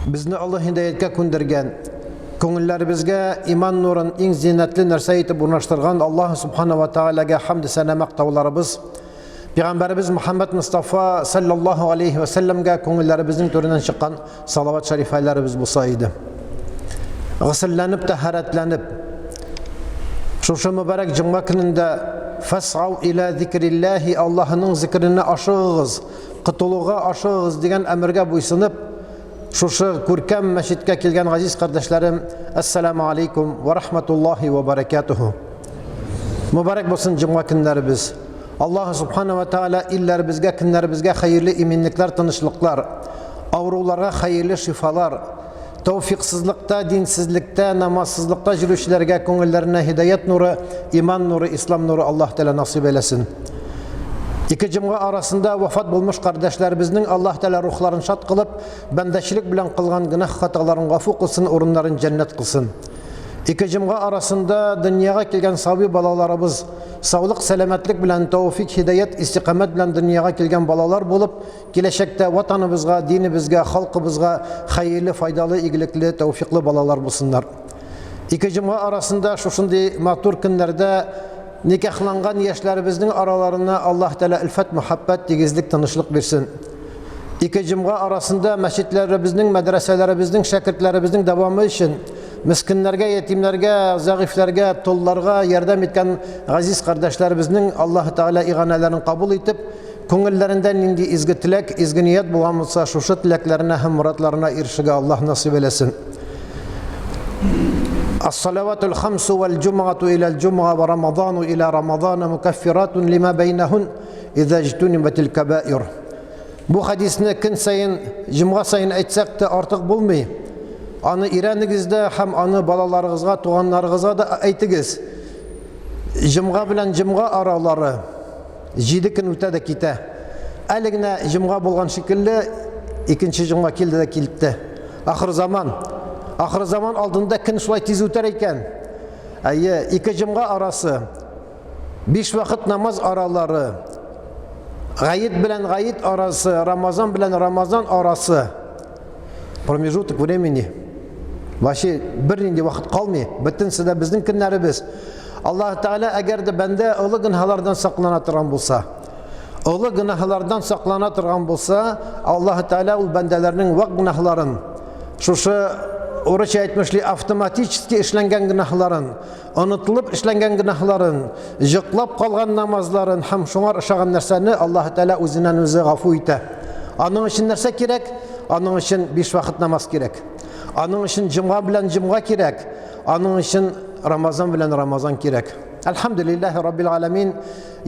Безне Аллаһ һидаятка күндергән, күңелләребезгә иман нурын иң зиннәтле нәрсә итеп урнаштырган Аллаһ субхана ва таалагә хамд сәнә мактауларыбыз, Пәйгамбәребез Мухаммад Мустафа саллаллаһу алейхи ва сәлләмгә күңелләребезнең түреннән чыккан салават шәрифәләребез булса иде. Госелләнеп, тәһарәтләнеп, шушы мөбарәк җомга көнендә фасау иля зикрилләһи Аллаһының зикренә ашыгыгыз, котылуга ашыгыгыз дигән әмергә буйсынып, шушы күркәм мәчеткә килгән газиз кардәшләрем, әссәламу алейкум ва рахматуллаһи ва баракатуху. Мөбарәк булсын җомга көннәребез. Аллаһ субхана ва тааля илләребезгә, көннәребезгә хәерле иминлекләр, тынычлыклар, авыруларга хәерле шифалар, тәүфиксызлыкта, динсезлектә, намазсызлыкта йөрүчеләргә күңелләренә һидаят нуры, иман нуры, ислам нуры Аллаһ Тәгалә насыйп әйләсен. Ике җомга арасында вафат булмыш кардәшләребезнең Аллаһ Тәгалә рухларын шат кылып, бәндәчелек белән кылган гөнаһ хаталарын гафу кылсын, урыннарын җәннәт кылсын. Ике җомга арасында дөньяга килгән сабый балаларыбыз саулык, сәламәтлек белән, тәүфик, һидаят, истикамәт белән дөньяга килгән балалар булып, киләчәктә ватаныбызга, динебезгә, халкыбызга хәерле, файдалы, игелекле, тәүфиклы балалар булсыннар. Ике җомга арасында шушындый матур көннәрдә никахланган яшьләребезнең араларына Аллаһ Тәгалә өлфәт, мәхәббәт, тигезлек, тынычлык бирсен. Ике җомга арасында мәчетләребезнең, мәдрәсәләребезнең, шәкертләребезнең дәвамы өчен мескеннәргә, ятимнәргә, зәгыйфьләргә, толларга ярдәм иткән газиз кардәшләребезнең Аллаһ Тәгалә иганәләрен кабул итеп, күңелләрендә нинди изге теләк, изге ният булган булса, шушы теләкләренә һәм морадларына ирешергә Аллаһ насыйп әйләсен. Ас-салаватул хамсу вал җумгату иләл җумга ва рамазану иля рамазана мукаффиратун лима бәйнәһун иза җтунибатил кабаир. Бу хәдисне көн саен, җомга саен әйтсәк тә артык булмый. Аны өйрәнегез дә һәм аны балаларыгызга, туганнарыгызга да әйтегез. Җомга белән җомга аралары 7 көн үтә дә китә. Әле генә җомга булган шикелле, икенче җомга килде дә килде. Ахыр заман. Ахыр заман алдында көн шулай тиз үтәр икән. Әйе, ике җомга арасы Биш вакыт намаз аралары, гает белән гает арасы, Рамазан белән Рамазан арасы, промежуток времени, вообще бернинди вакыт калмый, бөтенесе дә безнең көннәребез. Аллаһ Тәгалә әгәр дә бәндә олы гөнаһлардан саклана торган булса, олы гөнаһлардан саклана торган булса, Аллаһ Тәгалә ул бәндәләрнең вак гөнаһларын, шушы урысча әйтмешли автоматически эшләнгән гөнаһларын, онытылып эшләнгән гөнаһларын, җоклап калган намазларын һәм шуңар ошаган нәрсәне Аллаһ Тәгалә үзеннән үзе гафу итә. Аның өчен нәрсә кирәк? Аның өчен биш вакыт намаз кирәк. Аның өчен җомга белән җомга кирәк. Аның өчен Рамазан белән Рамазан кирәк. Әлхәмдүлилләһи раббил аламин.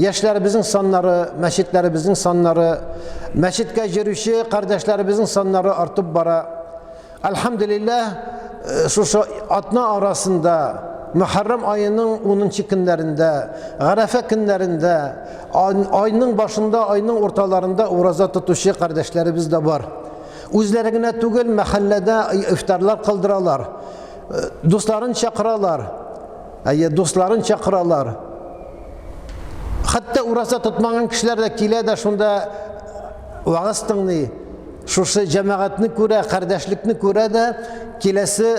Яшьләребезнең саннары, мәчетләребезнең саннары, мәчеткә йөрүче кардәшләребезнең саннары артып бара. Әлхәмдүлилләһ, э, шушы атна арасында Мөхәррәм аеның 10 көннәрендә, Гарәфә көннәрендә, айның башында, айның урталарында ураза тотучы кардәшләребез дә бар. Үзләре генә түгел, мәхәлләдә ифтарлар кылдыралар. Э, дусларын чакыралар. Әйе, дусларын чакыралар. Хәтта ураза тотмаган кешеләр дә килә дә шунда вагыз тыңлый. Шушы җәмәгатьне күрә, кардәшлекне күрә дә киләсе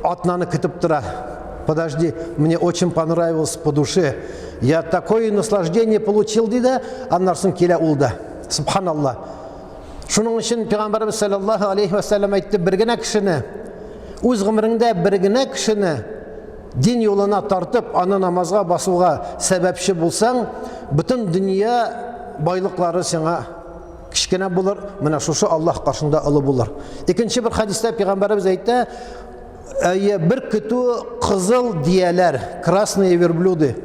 атнаны көтеп тора. Подожди, мне очень понравилось по душе. Я такое наслаждение получил, ди дә, аннан соң килә ул да. Субханалла. Шуның өчен Пәйгамбәрбез саллаллаһу алейхи ва саллям әйтте, бер генә кешене үз гомереңдә бер генә кешене дин юлына тартып, аны намазга басуга сәбәпче булсаң, бөтен дөнья байлыклары сиңа кечкенә булыр, менә шушы Аллаһ каршында олы булыр. Икенче бер хәдистә пәйгамбәребез әйтә, әйе, бер көтү кызыл дияләр, красные верблюды.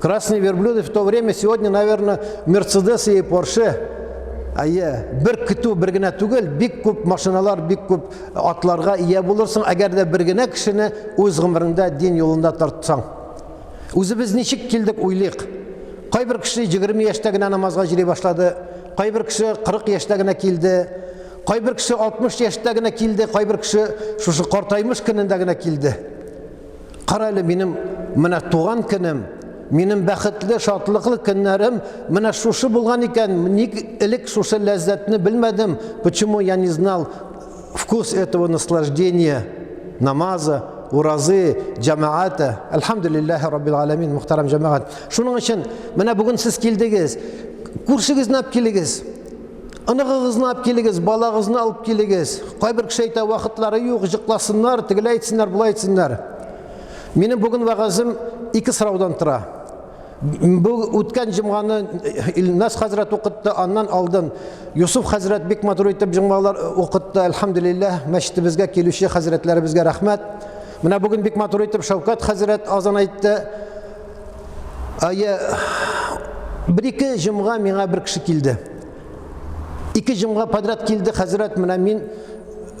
Красные верблюды в то время сегодня, наверное, Мерседесы и Порше. Әйе, бер көтү бер генә түгел, бик күп машиналар, бик күп атларга ия булырсың, әгәр дә бер генә кешене үз гомереңдә дин юлында тартсаң. Үзебез ничек килдек, уйлыйк. Кайбер кеше 20 яшьтә генә намазга йөри башлады, кайбер кеше 40 яшьтә генә килде, кайбер кеше 60 яшьтә генә килде, кайбер кеше шушы картаймыш көнендә генә килде. Кара әле минем менә туган көнем, минем бәхетле, шатлыклы көннәрем менә шушы булган икән, ник элек шушы ләззәтне белмәдем, почему я не знал? вкус этого наслаждения намаза, уразы, җәмәгате. Әлхәмдүлилләһи раббил аламин, мөхтәрәм җәмәгать. Шуның өчен менә бүген сез килдегез. Күршегезне алып килегез. Оныгыгызны алып килегез, балагызны алып килегез. Кайбер кеше әйтә, вакытлары юк, җыкласыннар, тегеләй әйтсеннәр, болай әйтсеннәр. Минем бүген вәгазем ике сораудан тора. Бу үткән җомганы Илназ хәзрәт укытты, аннан алдын Юсуф хәзрәт бик матур итеп җомгалар укытты. Әлхәмдүлилләһ, мәчетебезгә килүче хәзрәтләребезгә рәхмәт. Менә бүген бик матур итеп Шәүкәт хәзрәт азан әйтте. Әйе, бер-ике җомга миңа бер кеше килде. Ике җомга подряд килде хәзрәт, менә мин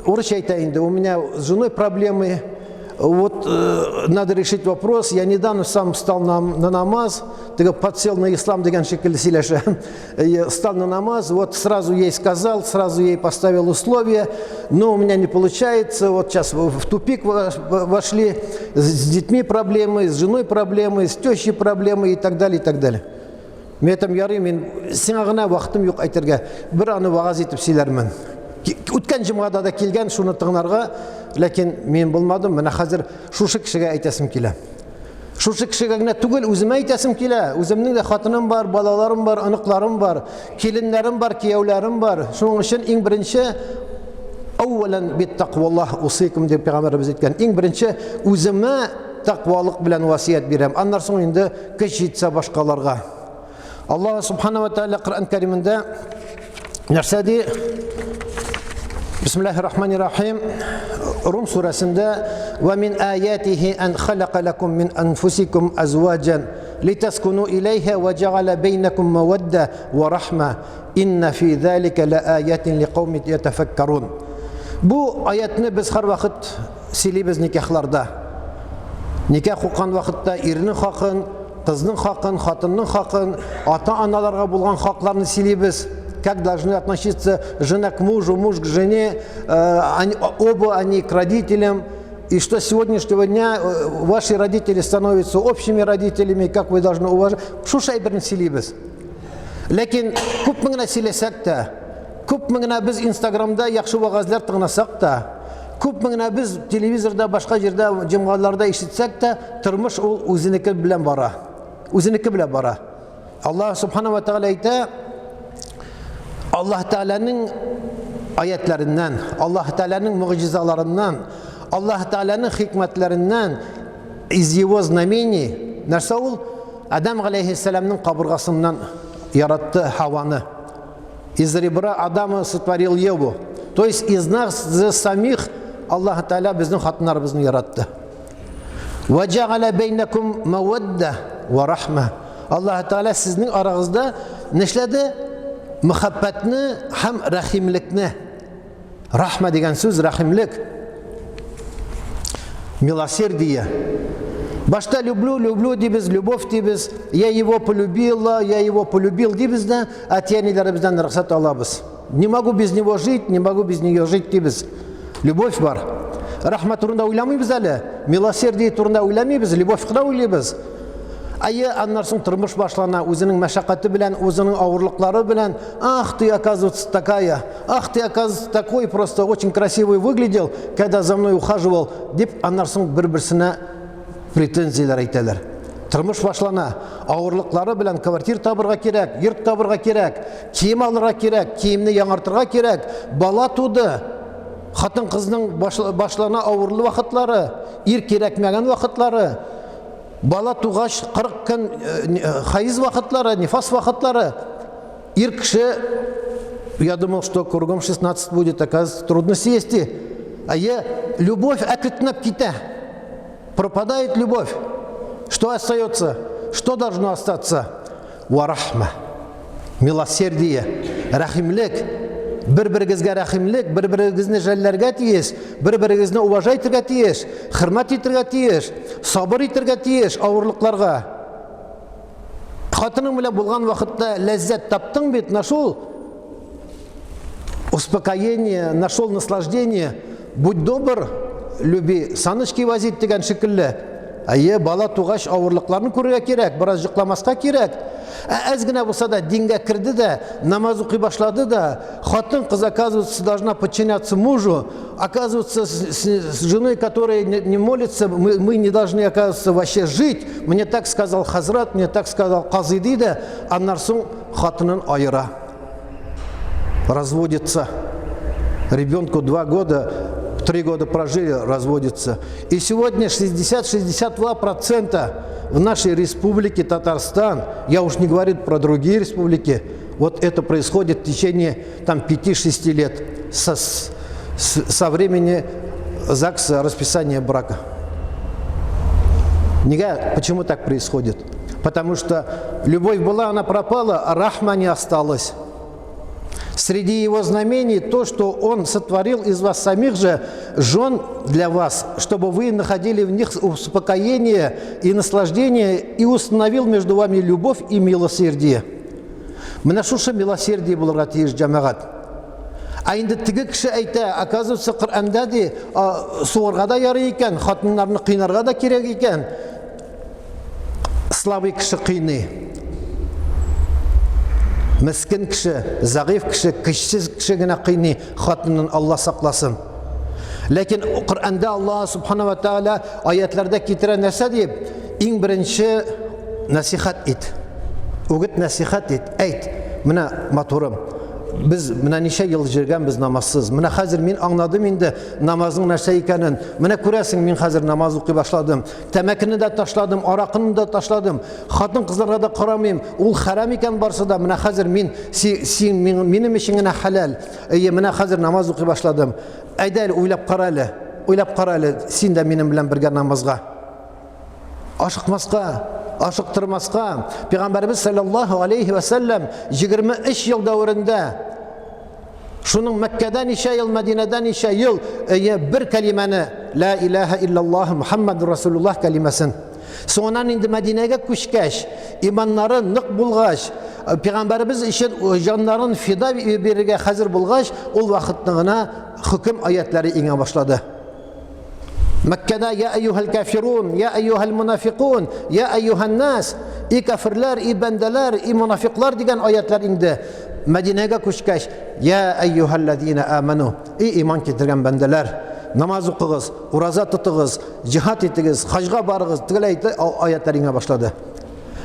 урысча әйтә инде, у меня с женой проблемы, вот надо решить вопрос, я недавно сам встал на намаз, теге подсел на ислам дигән шикелле сөйләшә, встал на намаз, вот сразу ей сказал, сразу ей поставил условия, но у меня не получается, вот сейчас в тупик вошли, с детьми проблемы, с женой проблемы, с тещей проблемы и так далее, и так далее. Мин әйтәм, ярый, мин сиңа гына вакытым юк әйтергә. Бер аны вагаз итеп сөйләрмен. Үткән җомгада да килгән шуны тыңларга, ләкин мин булмадым. Менә хәзер шушы кешегә әйтәсем килә. Шушы кешегә генә түгел, үземә әйтәсем килә. Үземнең дә хатыным бар, балаларым бар, оныкларым бар, киленнәрем бар, кияүләрем бар. Шуның өчен иң беренче әүвәлән бит тәкъваллаһ усыйкум дип пәйгамбәребез әйткән. Иң беренче үземә тәкъвалык белән васыять бирәм. Аннан соң инде көч җитсә башкаларга. Аллаһ субхана ва тааля Коръән Кәримендә нәрсә ди? Бисмиллаһир рахманир рахим. Рум сүрәсендә ва мин аятихи ан халака лакум мин анфусикум азваҗан литаскуну илейха ва җа'аля бейнакум мавадда ва рахма инна фи залика лааятин ликаумин ятафаккарун. Бу аятны без һәрвакыт сөйлибез никахларда. Никах укыган вакытта ирнең хакын, кызның хакын, хатынның хакын, ата-аналарга булган хакларны сөйлибез. Как должны относиться жена к мужу, муж к жене, они, оба они к родителям. И что с сегодняшнего дня ваши родители становятся общими родителями, как вы должны уважать. Шушы әйберне сөйлибез. Ләкин күпме генә сөйләсәк тә, күпме генә без Инстаграмда яхшы вәгазьләр тыңласак та, күпме генә без телевизорда, башка җирдә, җомгаларда ишетсәк тә, тормыш ул үзенеке белән бара. Үзенеке белән бара. Аллаһ субхана ва тәгалә әйтә, Аллаһ Тәгаләнең аятларыннан, Аллаһ Тәгаләнең могҗизаларыннан, Аллаһ Тәгаләнең хикмәтләреннән из его знамений, нәрсә ул? Адам галәйһиссәламның кабыргасыннан яратты Хаваны. Из ребра Адама сотворил Еву. То есть из нас самих Аллаһ Тәгалә безнең хатыннарыбызны яратты. Ва җәгалә бәйнәкум мәвәддә ва рахма. Аллаһ Тәгалә сезнең арагызда нишләде? Мәхәббәтне һәм рәхимлекне. Рахма дигән сүз рәхимлек. Милосердие. Башта люблю, люблю дибез, любовь дибез. Я его полюбила, я его полюбил дибез дә, әти-әниләребездән рөхсәт алабыз. Не могу без него жить, не могу без нее жить дибез. Любовь бар. Рахмат турында уйламыйбыз әле. Милосердие турында уйламыйбыз, любовь кына уйлыйбыз. Әйе, аннан соң тормыш башлана, үзенең мәшәкате белән, үзенең авырлыклары белән. Ах, ты, оказывается, такая. Ах, ты, оказывается, такой, просто очень красивый выглядел, когда за мной ухаживал, дип, аннан соң бер-берсенә претензияләр әйтәләр. Тормыш башлана. Авырлыклары белән квартир табырга кирәк, йорт табырга кирәк, кием алырга кирәк, киемне яңартырга кирәк. Бала туды. Хатын-кызның башлана авырлы вакытлары, ир кирәкмәгән вакытлары. Бала тугач 40 көн хаиз вакытлары, нифас вакытлары. Ир кеше, я думал, что кругом 16 будет, оказывается, трудности есть. А я, любовь әкренләп китә. Пропадает любовь. Что остается? Что должно остаться? Варахма. Милосердие. Рәхимлек. Бер-берегезгә рәхимлек, бер-берегезне жәлләргә тиеш, бер-берегезне уважать итәргә тиеш, хөрмәт итәргә тиеш, сабыр итәргә тиеш авырлыкларга. Хатының белән булган вакытта ләззәт таптың бит, нашел успокоение, нашел наслаждение. Будь добр, люби, саночки возить дигән шикелле. Әйе, бала тугач авырлыкларны күрергә кирәк, бераз җокламаска кирәк. Ә әз генә булса да дингә керде дә, намаз укый башлады да, хатын-кыз, оказывается, должна подчиняться мужу, оказывается, с женой, которая не молится, мы не должны, оказывается, вообще жить. Мне так сказал хазрат, мне так сказал казый ди дә, аннан соң хатынын аера. Разводится. Ребенку 2 года, 3 года прожили, разводится. И сегодня 60-62% в нашей республике Татарстан, я уж не говорю про другие республики, вот это происходит в течение там 5-6 лет со времени ЗАГСа расписания брака. Нигә, почему так происходит? Потому что любовь была, она пропала, а рахма не осталась. Среди его знамений то, что он сотворил из вас самих же жен для вас, чтобы вы находили в них успокоение и наслаждение, и установил между вами любовь и милосердие. Менә шушы милосердие булырга тиеш, җәмәгать. Ә инде теге кеше әйтә, оказывается, Коръәндә ди, сугырга да ярый икән, хатыннарны кыйнарга да кирәк икән. Слабый кеше кыйный. Мескен кеше, зәгыйфь кеше, көчсез кеше генә кыйный хатынын, Алла сакласын. Ләкин Коръәндә Аллаһ субхана ва тааля аятларда китерә нәрсә дип? Иң беренче нәсихәт ит. Үгет нәсихәт ит, әйт. Менә матурым, без менә ничә ел җөргәнбез намазсыз. Менә хәзер мин аңладым инде намазның нәрсә икәнен. Менә күрәсең, мин хәзер намаз укый башладым. Тәмәкене дә ташладым, аракыны да ташладым. Хатын-кызларга да карамыйм. Ул хәрам икән барсы да. Менә хәзер мин син минем өчен генә хәләл. Әйе, менә хәзер намаз укый башладым. Әйдә әле уйлап кара әле. Уйлап кара әле, син дә минем белән бергә намазга. Ашыкмаска, ашыктырмаска. Пәйгамбәребез саллаллаһу алейхи ва сәлләм 23 ел дәверендә Шуның Мәккәдә ничә ел, Мәдинәдә ничә ел, әйе, бер кәлимәне Ла илаһа иллаллаһ Мухаммадур Расулуллаһ кәлимәсен. Соңыннан инде Мәдинәгә күчкәч, иманнары нык булгач, пәйгамбәребез өчен җаннарын фида бирергә хәзер булгач, ул вакытны гына хөкем аятлары иңә башлады. Мәккәдә я әйюһәл кафирун, я әйюһәл мунафикун, я әйюһән нас, и кафирләр, и бәндәләр, и мунафиклар дигән аятлар инде. Мәдинәгә күчкәч, я әйюһәлләзина аману, и иман китергән бәндәләр, намаз укыгыз, ураза тотыгыз, җиһад итегез, хаҗга барыгыз, тегеләй аятлар иңә башлады.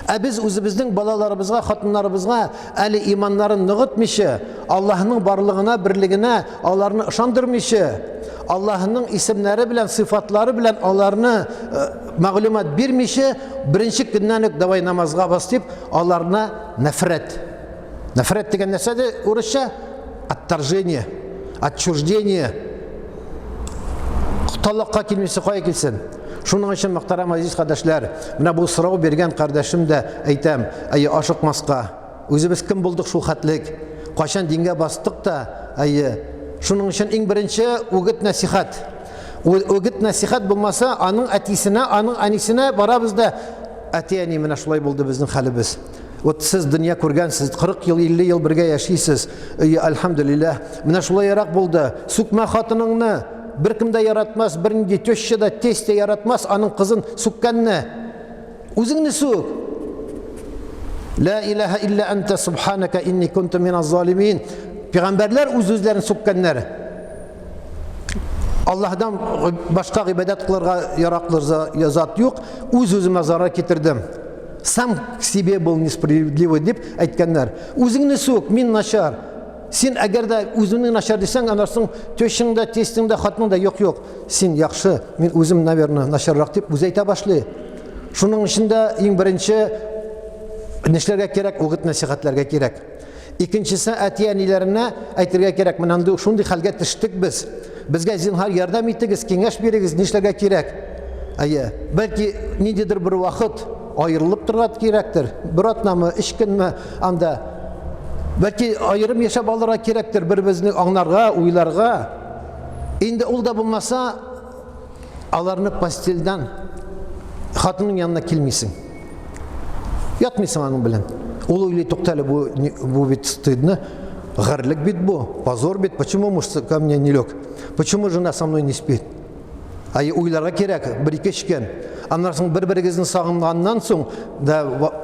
Ә без үзебезнең балаларыбызга, хатыннарыбызга әле иманнарын ныгытмыйча, Аллаһның барлыгына, берлегенә аларны ышандырмыйча, Аллаһның исемнәре белән, сыйфатлары белән аларны э, мәгълүмат бирмичә, беренче көннән үк давай намазга бас дип, аларны нәфрәт. Нәфрәт дигән нәрсә дә урысча? Отторжение, отчуждение. Талакка килмесе кая килсен? Шуның өчен, мөхтәрәм азиз кардәшләр, менә бу сорау биргән кардәшем дә әйтәм, әйе, ашыкмаска. Үзебез кем булдык шул хәтлек? Кайчан дингә бастык та, әйе. Шуның өчен иң беренче үгет нәсихәт. Үгет нәсихәт булмаса, аның әтисенә, аның әнисенә барабыз да, әти-әни, менә шулай булды безнең хәлебез. Вот сез дөнья күргәнсез, 40 ел, 50 ел бергә яшисез. Әйе, альхамдулиллаһ. Менә шулайрак булды. Сүкмә хатыныңны. Беркем дә яратмас, бернинди теща да, тесть тә яратмас аның кызын сүккәнне. Үзеңне сүк. Ла илаһа илля анта субханака инни кунту миназ залимин. Пәйгамбәрләр үз-үзләрен сүккәннәр. Аллаһдан башка гыйбадәт кылырга яраклы зат юк, үз-үземә зарар китердем. Сам к себе был несправедливый дип әйткәннәр. Үзеңне сүк, мин начар. Син әгәр дә үзеңне начар дисәң, аннан соң тещаң да, тестең дә, хатының да юк, юк. Син яхшы, мин үзем, наверное, начаррак дип үзе әйтә башлый. Шуның өчен дә иң беренче нишләргә кирәк? Үгет нәсихәтләргә кирәк. Икенчесе әти-әниләренә әйтергә кирәк, менә андый шундый хәлгә төштек без. Безгә зинһар ярдәм итегез, киңәш бирегез, нишләргә кирәк? Әйе, бәлки ниндидер бер вакыт аерылып торырга кирәктер. Бер атнамы, өч көнме анда. Бәлки аерым яшәп алырга кирәктер, бер-беребезне аңларга, уйларга. Инде ул да булмаса, аларны постельдән хатынның янына килмисең. Ятмыйсың аның белән. Ул уйлый, туктале, бу, бу бит стыдно. Гарьлек бит бу, позор бит. Почему муж ко мне не лег? Почему жена со мной не спит? Ай, уйларга кирәк, бер-ике көн. Аннан соң бер-берегезне сагынганнан соң да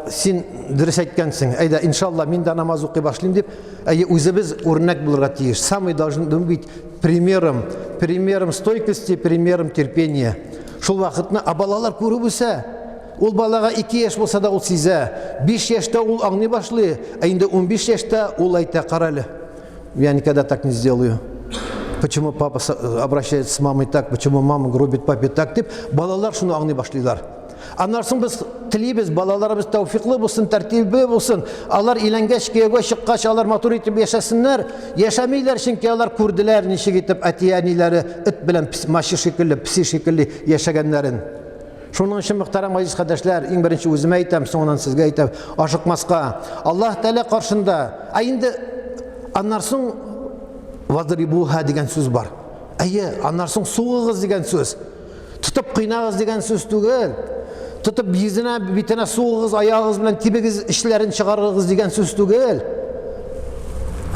син дөрес әйткәнсең. Әйдә, иншалла, мин дә намаз укый башлыйм дип, әйе, үзебез үрнәк булырга тиеш. Самый должны быть примером, примером стойкости, примером терпения. Шул вакытны, а балалар күреп үсә. Ул балага 2 яшь булса да ул сизә. 5 яшьтә ул аңлый башлый, ә инде 15 яшьтә ул әйтә, карале, я никогда так не сделаю. Почему папа обращается с мамой так, почему мама грубит папе так дип, балалар шуны аңлый башлыйлар. Аннан соң без телибез, балаларыбыз тәүфиклы булсын, тәртипле булсын. Алар өйләнгәч, кияүгә чыккач, алар матур итеп яшәсеннәр. Яшәмиләр, чөнки алар күрделәр, ничек итеп әти-әниләре эт белән мачы шикелле, песи шикелле яшәгәннәрен. Шуның өчен, мөхтәрәм газиз кардәшләр, иң беренче үземә әйтәм, соңыннан сезгә әйтәм, ашыкмаска. Аллаһ Тәгалә каршында, ә инде аннан соң вадрибуха дигән сүз бар. Әйе, аннан соң сугыгыз дигән сүз. Тотып кыйнагыз дигән сүз түгел. Тотып йөзенә, битенә сугыгыз, аягыгыз белән тибегез, эчләрен чыгарыгыз дигән сүз түгел.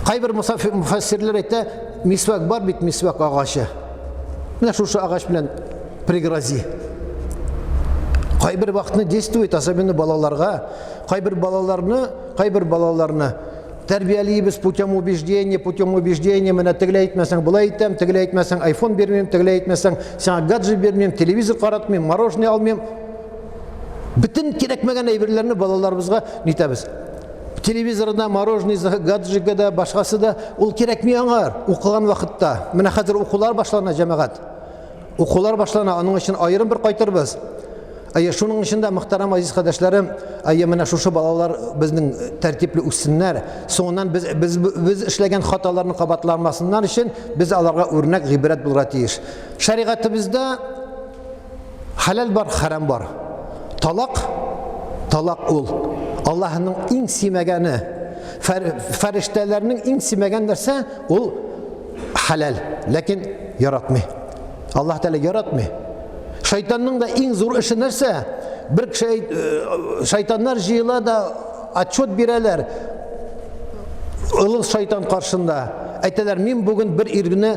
Кайбер муфассирлар әйтә, мисвак бар бит, мисвак агачы. Менә шушы агач белән пригрози. Кайбер вакытны действует, особенно балаларга. Кайбер балаларны, кайбер балаларны тәрбиялибез путем убеждения, путем убеждения, менә тегеләй әйтмәсәң, болай әйтәм, тегеләй әйтмәсәң, айфон бирмим, тегеләй әйтмәсәң, сиңа гаджет бирмим, телевизор каратмыйм, мороженое алмыйм. Бөтен кирәкмәгән әйберләрне балаларыбызга нитәбез. Телевизорда, мороженое, гаджетка да, башкасы да ул кирәкми аңар укыган вакытта. Менә хәзер укулар башлана, җәмәгать. Укулар башлана, аның өчен аерым бер кайтырбыз. Әйе, шуның өчен дә, мөхтәрәм азиз кардәшләрем, әйе, менә шушы балалар безнең тәртипле үссеннәр. Соңыннан без, без, без эшләгән хаталарны кабатламасыннар өчен без аларга үрнәк, гыйбрәт булырга тиеш. Шәригатебездә хәләл бар, хәрам бар. Талак, талак ул Аллаһының иң симәгәне, фәрештәләрнең иң симәгән нәрсә ул хәләл, ләкин яратмый. Аллаһ Тәгалә яратмый. Шайтанның да иң зур эше нәрсә? Бер кеше э, шайтаннар җыела да отчет бирәләр. Олы шайтан каршында. Әйтәләр, мин бүген бер иргене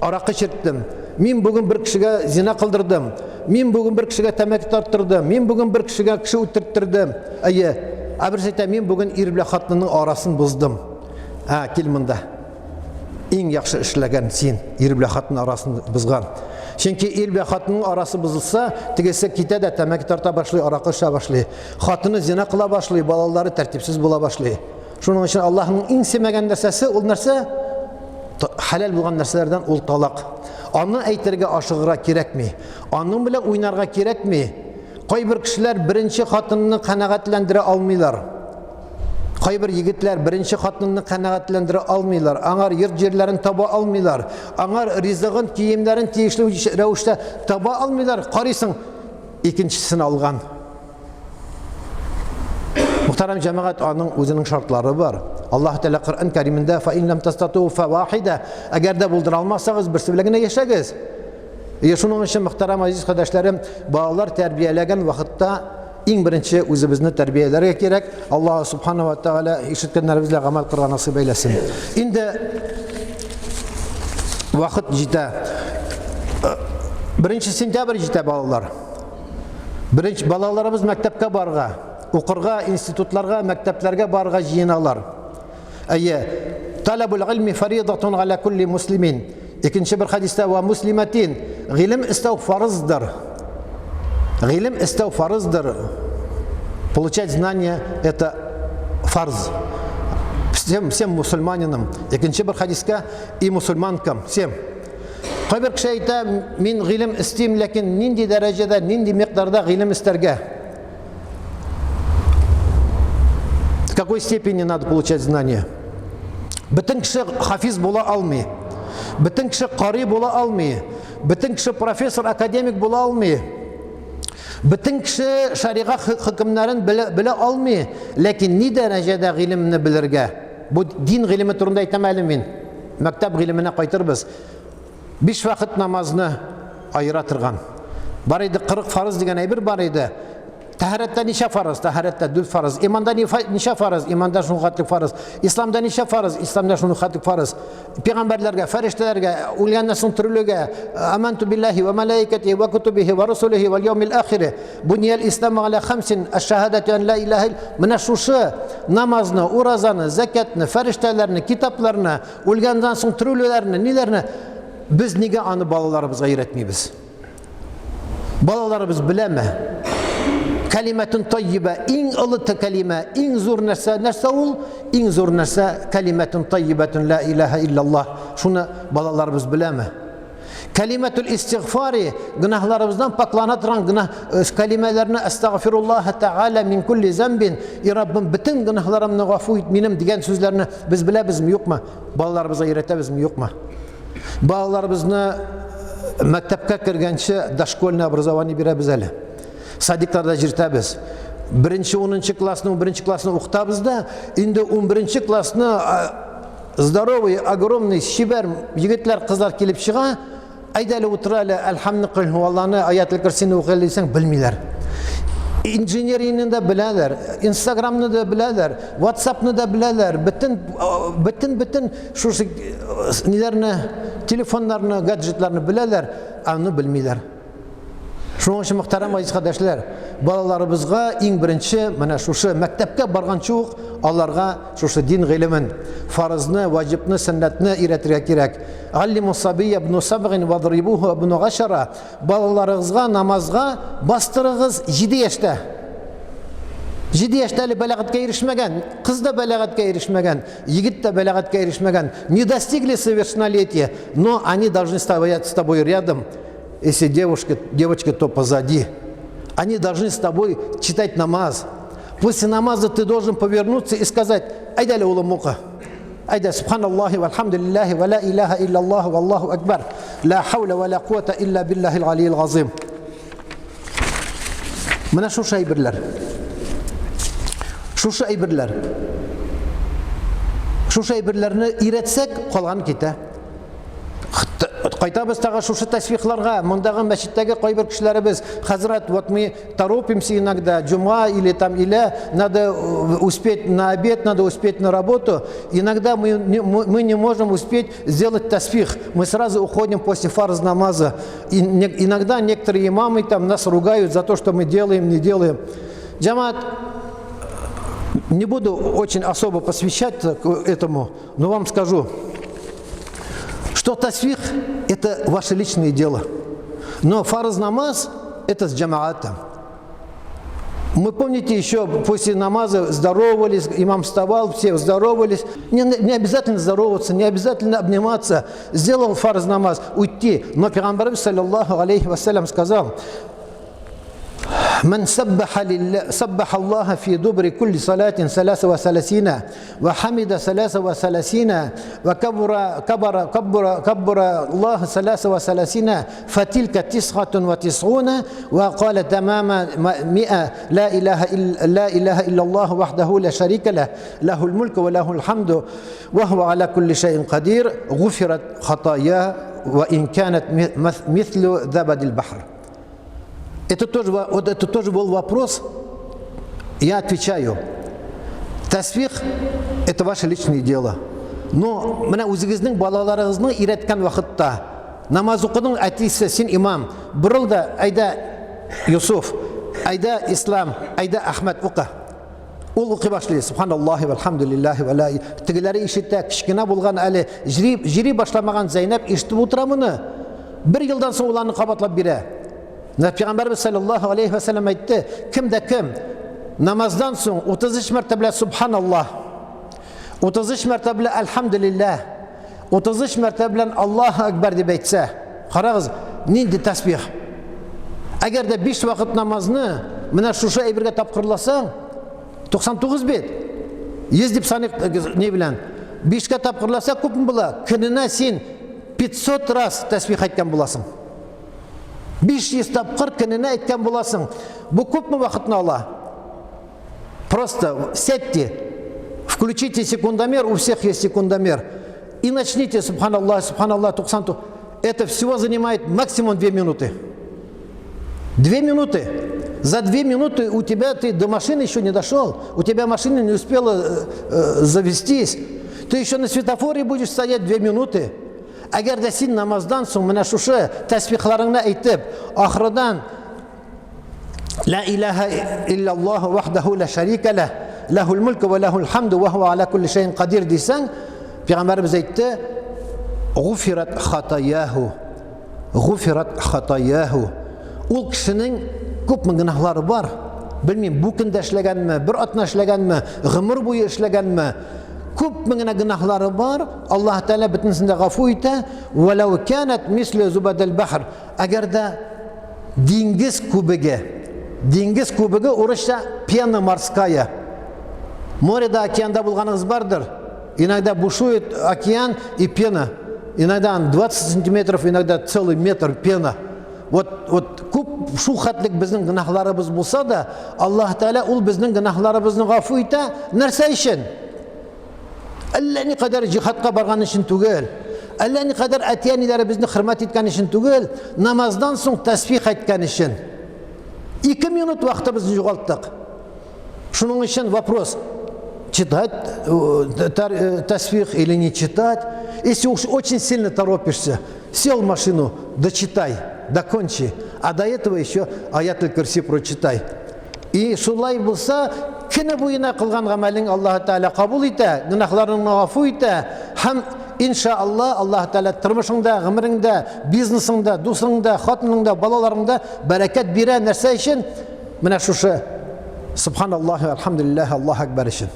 аракы чирттем. Мин бүген бер кешегә зина кылдырдым. Мин бүген бер кешегә тәмәке тарттырдым. Мин бүген бер кешегә кеше үтерттердем. Әйе. Ә берсе әйтә, мин бүген ир белән хатынның арасын боздым. Ә, кил монда. Иң яхшы эшләгән син, ир белән хатын арасын бозган. Чөнки ир белән хатынның арасы бозылса, тегесе китә дә тәмәке тарта башлый, аракы эчә башлый. Хатыны зина кыла башлый, балалары тәртипсез була башлый. Шуның өчен Аллаһның иң сөймәгән нәрсәсе ул нәрсә? Хәләл булган нәрсәләрдән ул талак. Аны әйтергә ашыгырга кирәкми. Аның белән уйнарга кирәкми. Кайбер кешеләр беренче хатынны канәгатьләндерә алмыйлар. Кайбер егетләр беренче хатынны канәгатьләндерә алмыйлар, аңар йорт-җирләрен таба алмыйлар, аңар ризыгын, киемнәрен тиешле рәвештә таба алмыйлар. Карыйсың, икенчесен алган. Мөхтәрәм җәмәгать, аның үзенең шартлары бар. Аллаһ Тәгалә Коръән Кәримендә фа ин лам тастату фа вахида, әгәр дә булдыра алмасагыз, берсе белән генә яшәгез. Е, шуның өчен, мөхтәрәм азиз кардәшләрем, балалар тәрбияләгән вакытта иң беренче үзебезне тәрбияләргә кирәк. Аллаһ субхана ва тааля ишеткәннәребезгә гамәл кылырга насыйп әйләсен. Инде вакыт җитә. Беренче сентябрь җитә балалар. Беренче балаларыбыз мәктәпкә барырга, укырга, институтларга, мәктәпләргә барырга җыеналар. Әйе, талабул илми фаридатун аля кулли муслимин. Икенче бер хәдистә ва муслиматин. Гыйлем эстәү фарыздыр. Гыйлем эстәү фарыздыр. Получать знания это фарз. Всем, всем мусульманинам. Икенче бер хәдискә и мусульманкам, всем. Кайбер кеше әйтә, мин гыйлем эстим, ләкин нинди дәрәҗәдә, нинди микъдарда гыйлем эстәргә? В какой степени надо получать знания? Бөтен кеше хафиз була алмый. Бөтен кеше кари була алмый. Бөтен кеше профессор, академик була алмый. Бөтен кеше шарига хөкемнәрен белә, белә алмый. Ләкин ни дәрәҗәдә гыйлемне белергә? Бу дин гыйлеме турында әйтәм әле мин. Мәктәп гыйлеменә кайтырбыз. Биш вакыт намазны аера торган. Бар иде 40 фарыз дигән әйбер бар иде. Тәһарәттә ничә фарыз? Тәһарәттә дүрт фарыз. Иманда ничә фарыз? Иманда шул хәтлек фарыз. Исламда ничә фарыз? Исламда шул хәтлек фарыз. Пәйгамбәрләргә, фәрештәләргә, үлгәннән соң терелүгә, аманту биллаһи ва малаикатиһи ва кутубихи ва русулихи вал яумил ахири. Бунияль исламу аля хамсин, аш-шахадату ан ла илаһа Менә шушы намазны, уразаны, закатны, фәрештәләрне, китапларны, үлгәннән соң терелүләрне, ниләрне без нигә аны балаларыбызга өйрәтмибез? Балаларыбыз беләме? Кәлимәтун таййиба иң олы кәлимә, иң зур нәрсә нәрсә ул? Иң зур нәрсә кәлимәтун таййибатун ла илаһа иллаллаһ. Шуны балаларыбыз беләме? Кәлимәтул истигъфари гөнаһларыбыздан паклана торган гөнаһ э, кәлимәләрне астагфируллаһ тәгалә мин кулли замбин, и Раббым, бөтен гөнаһларымны гафу ит минем дигән сүзләрне без беләбезме, юкмы? Балаларыбызга өйрәтәбезме, юкмы? Балаларыбызны мәктәпкә кергәнче дошкольное образование бирәбез әле. Садикларда җиртәбез. Беренче, унынчы классны, унберенче классны укытабыз да, инде унберенче классны здоровый, огромный, чибәр егетләр, кызлар килеп чыга, әйдә әле утыр әле, әлхәмне кыл һуалланы, аятел курсины укы әле дисәң, белмиләр. Инженерияне дә беләләр, Инстаграмны да беләләр, Ватсапны да беләләр, бөтен бөтен бөтен шушы ниләрне, телефоннарны, гаджетларны беләләр, аны белмиләр. Шуның өчен, мөхтәрәм газиз кардәшләр, балаларыбызга иң беренче менә шушы мәктәпкә барганчы ук аларга шушы дин гыйлемен, фарызны, ваҗибны, сөннәтне өйрәтергә кирәк. Аллиму сабия ибн сабгин вадрибуху ибн гашара. Балаларыгызга намазга бастырыгыз 7 яшьтә. 7 яшьтә әле бәләгатькә ирешмәгән, кыз да бәләгатькә ирешмәгән, егет тә бәләгатькә ирешмәгән. Не достигли совершеннолетия, но они должны стоять с тобой рядом. Если девушка, девочка, то позади. Они должны с тобой читать намаз. После намаза ты должен повернуться и сказать: «Әйдә әле, улым, укы. Әйдә, субханаллахи вальхамдулиллахи ва ла илаха иллаллаху валлаху акбар. Ла хауля ва ла куата илля биллахил алиил газим». Менә шушы әйберләр. Шушы әйберләр. Шушы әйберләрне өйрәтсәк, калган китә. Кайтабыз тагы шушы тәсбихларга. Мондагы мәчеттәге кайбер кешеләребез, хәзрәт, вот мы торопимся иногда, джума или там или надо успеть на обед, надо успеть на работу. Иногда мы не можем успеть сделать тасбих. Мы сразу уходим после фарз намаза. И иногда некоторые имамы там нас ругают за то, что мы делаем, не делаем. Джамат, не буду очень особо посвящать этому, но вам скажу, что тасбих – это ваше личное дело. Но фарз намаз – это с джамаатом. Мы, помните, еще после намаза здоровались, имам вставал, все здоровались. Не обязательно здороваться, не обязательно обниматься. Сделал фарз намаз, уйти. Но Пәйгамбәр, саллаллаху алейхи вассалям, сказал: من سبح لله سبح الله في دبر كل صلاة 33 وحمد 33 وكبر كبر كبر كبر الله 33 فتلك 99 وقال تمام 100 لا إله إلا لا إله إلا الله وحده لا شريك له له الملك وله الحمد وهو على كل شيء قدير غفرت خطاياه وإن كانت مثل زبد البحر. Это тоже, вот это тоже был вопрос. Я отвечаю. Тәсбих – это ваше личное дело. Но менә үзегезнең балаларыгызны өйрәткән вакытта намаз укыдың, әтисе, син имам, борыл да, әйдә, Юсуф, әйдә, Ислам, әйдә, Әхмәт, укы. Ул укый башлый, субханаллахи вальхамдулиллахи ва ла. Тегеләре ишетә, кечкенә булган әле, җыри, җыри башламаган Зәйнәп ишетеп утыра моны. Бер елдан соң ул аны кабатлап бирә. Менә Пәйгамбәрбез саллаллаһу алейхи ва сәлләм әйтте, кем дә кем намаздан соң 33 мәртәбә субханаллаһ, 33 мәртәбә әлхәмдулиллаһ, 33 мәртәбә белән Аллаһу акбар дип әйтсә, карагыз, нинди тәсбих. Әгәр дә 5 вакыт намазны менә шушы әйбергә тапкырласаң, 99 бит. 100 дип саныйк ни белән. 5кә тапкырласа күпме була? Көненә син 500 раз тәсбих әйткән буласың. 500 тапкыр көненә әйткән буласың. Бу күпме вакытны ала? Просто сядьте, включите секундомер, у всех есть секундомер, и начните, субханаллах, субханаллах, 90. Это всего занимает максимум 2 минуты. 2 минуты. За две минуты у тебя ты до машины еще не дошел, у тебя машина не успела э, э, завестись. Ты еще на светофоре будешь стоять две минуты. Әгәр дә син намаздан соң менә шушы тәсбихларыңны әйтеп, ахырдан Ла илаһа иллаллаһу вахдаху ла шарика лах, лахул мульку ва лахул хамду ва хуа аля кулли шәйин кадир дисәң, пәйгамбәребез әйтте, гуфират хатаяху. Гуфират хатаяху. Ул кешенең күпме гөнаһлары бар. Белмим, бу көндә эшләгәнме, бер атна эшләгәнме, гомер буе эшләгәнме, күпме генә гөнаһлары бар, Аллаһ Тәгалә бөтенесен дә гафу итә. Валау канат мисле зубадал бахр. Әгәр дә диңгез күбеге, диңгез күбеге урысча пена морская. Мореда, океанда булганыгыз бардыр. Иногда бушует океан и пена. Иногда 20 сантиметров, иногда целый метр пена. Вот, вот күп шул хәтлек безнең гөнаһларыбыз булса да, Аллаһ Тәгалә ул безнең гөнаһларыбызны гафу итә. Нәрсә өчен? Әллә никадәр җихадка барган өчен түгел, әллә никадәр әти-әниләребезне хөрмәт иткән өчен түгел, намаздан соң тәсбих әйткән өчен. Ике минут вакытыбызны югалттык. Шуның өчен вопрос, читать э, э, тәсбих или не читать. Если уж очень сильно торопишься, сел в машину, дочитай, докончи. А до этого еще аят аль-Курси прочитай. И шулай булса, көне буена кылган гамәлең Аллаһ Тәгалә кабул итә, гөнаһларыңны гафу итә һәм иншалла Аллаһ Тәгалә тормышыңда, гомереңдә, бизнесыңда, дусыңда, хатыныңда, балаларыңда бәрәкәт бирә. Нәрсә өчен? Менә шушы Субханаллаһи вальхамдулиллаһи Аллаһу акбар өчен.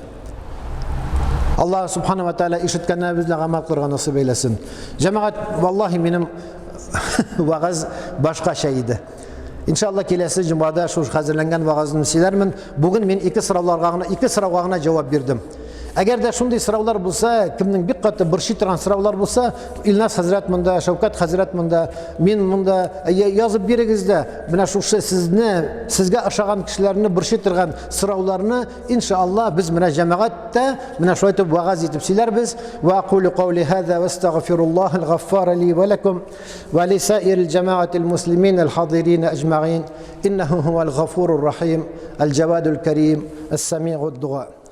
Аллаһ Субхану ва Тааля ишеткәннәребезне гамәл кылырга насыйп әйләсен. Җәмәгать, валлаһи минем вагаз башкача иде. Иншалла киләсе җомгада шул хәзерләнгән вагазны сөйләрмен. Бүген мин ике сорауларга гына, ике сорауга гына җавап бирдем. Әгәр дә шундый сораулар булса, кемнең бик каты борчый торган сораулар булса, Илназ хәзрәт монда, Шәүкәт хәзрәт монда, мин монда язып бирегез дә, менә шушы сезне, сезгә ошаган кешеләрне борчый торган сорауларны, иншалла, без менә җәмәгатьтә менә шулай итеп вагаз итеп сөйләрбез. Ва акулу каули хаза ва астагфируллахал гаффар ли ва лакум. ولسائر الجماعة المسلمين الحاضرين أجمعين إنه هو الغفور الرحيم الجواد الكريم السميع الدعاء.